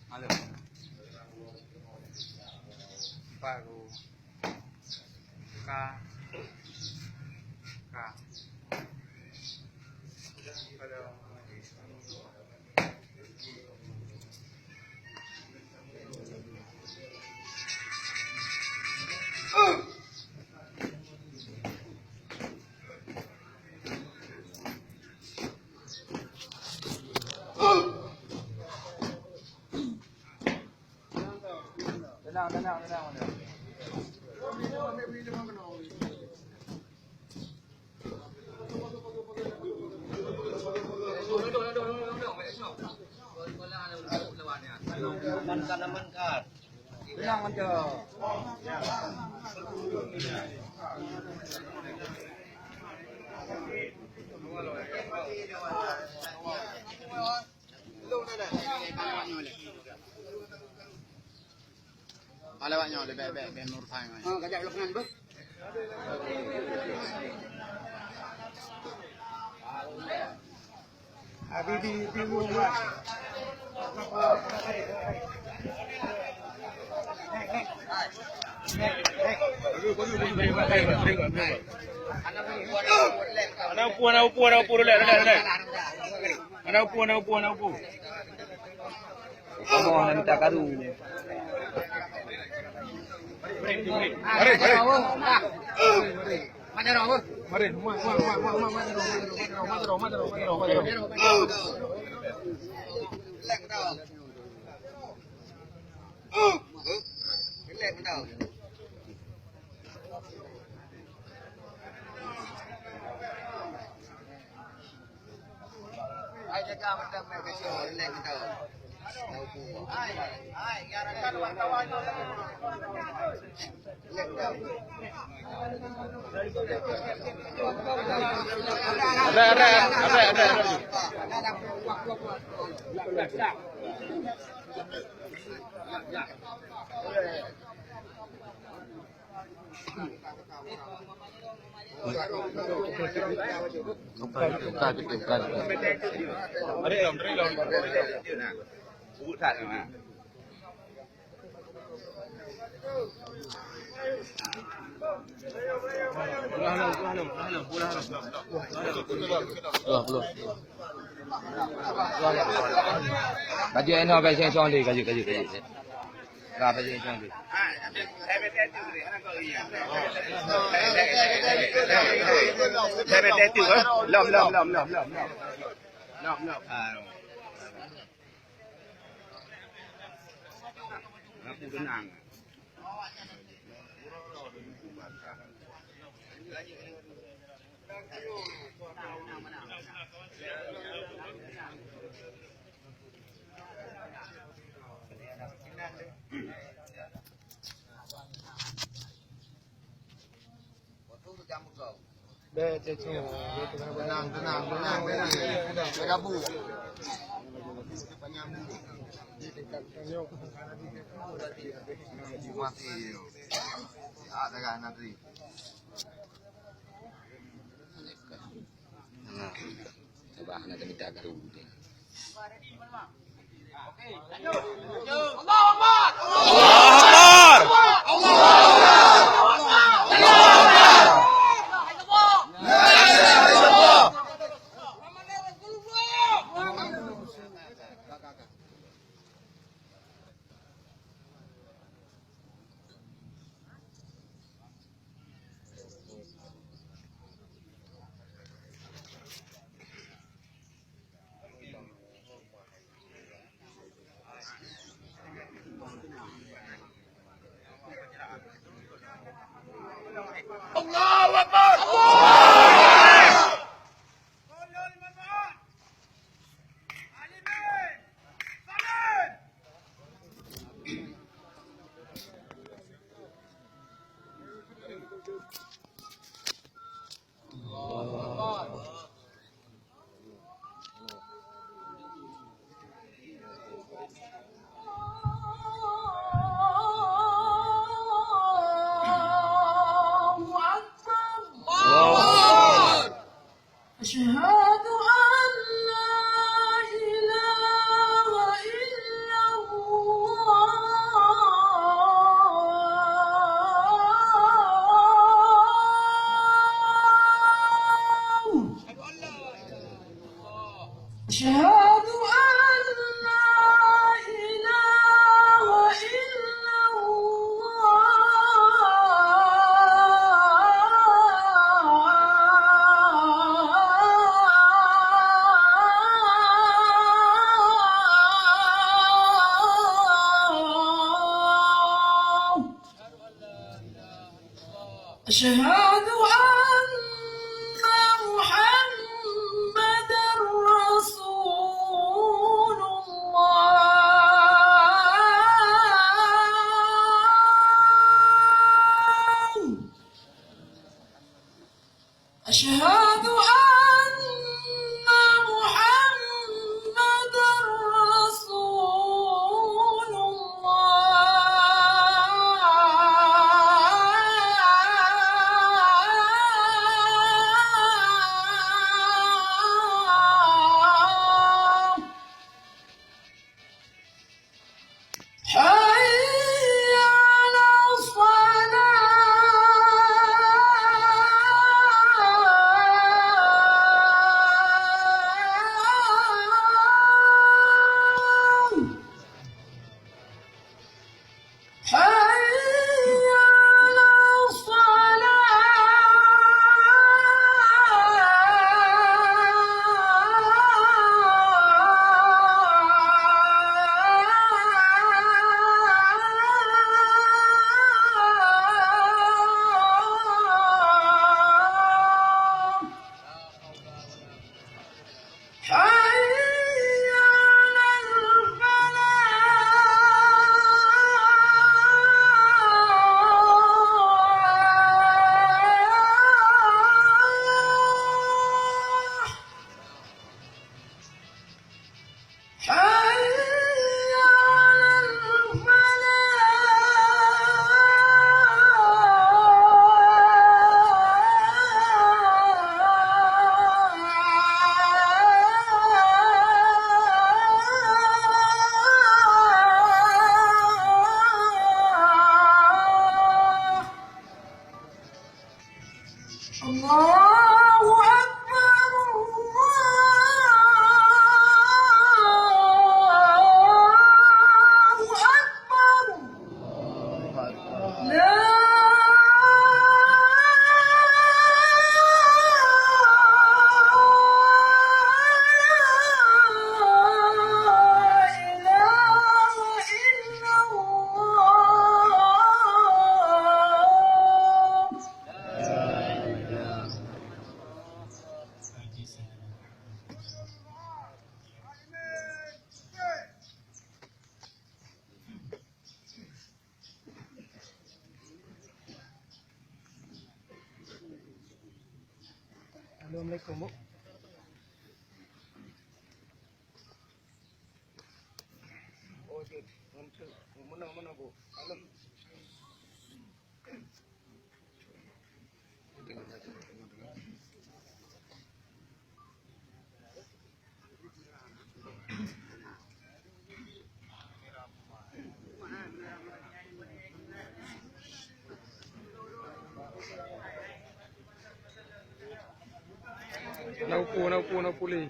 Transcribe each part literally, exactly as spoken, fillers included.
Halo. Baru. Ka. Ka. Pada. Tenang, tenang, tenang, tenang. Amankan, amankan. Tenang aja. Lewat nyoe, lewat, lewat, lewat Nur Fai. Ha, kajak lok ngan beuh. Abi di, di rumah. Anak upu, anak upu, anak upu, relax, relax, relax. Anak upu, anak upu, anak upu. Kamoe hana mita karu. Mari, mari. Mari, mari, mari. Kajut inoe, kajut, kajut, kajut. Ka, kajut, kajut. Lom, lom, lom, lom, lom. Lom, lom. Ah. Aku tenang. Tenang, tenang, tenang, tenang. Bergabung. Mati. Ah, dah nanti. Nah, coba hana tamita karu. Allahu Akbar! Allahu Akbar! Allahu Akbar! أشهد أن لا إله إلا الله. أشهد أن لا إله إلا الله. أشهد أن محمدا رسول الله. أشهد أن محمدا رسول الله. حي على الصلاة. حي على الصلاة. حي على الفلاح. حي على الفلاح. الله أكبر، الله أكبر. لا إله إلا الله. Assalamualaikum, Bu. Oh, jeuet. Meunan, meunan, Bu. Halo. Na upu, na upu, na upu lé.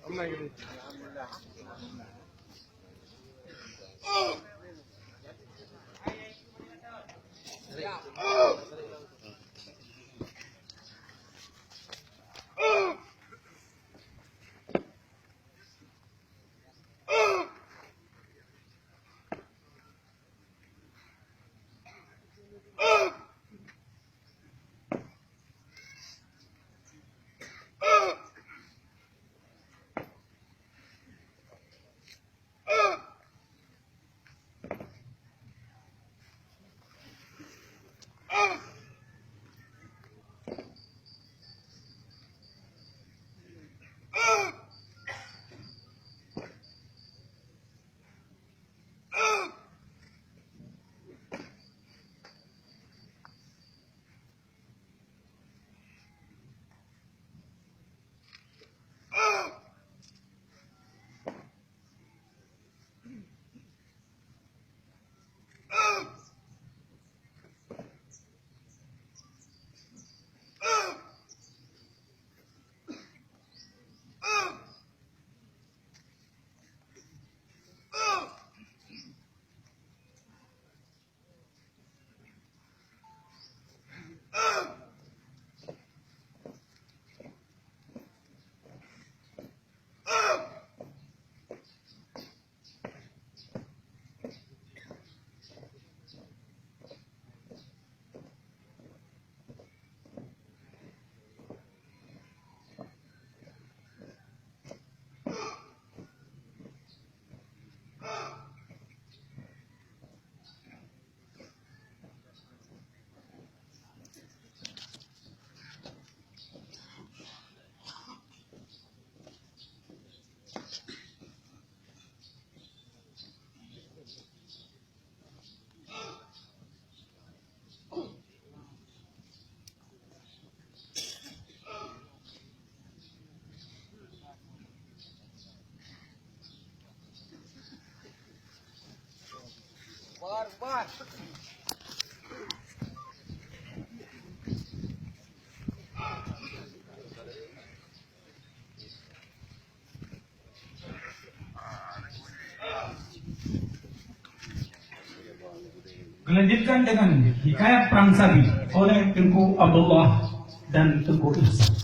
Amai gini. Gelanjutkan dengan hikayat Perang Sabi oleh Teungku Abdullah dan Teungku Ihsan.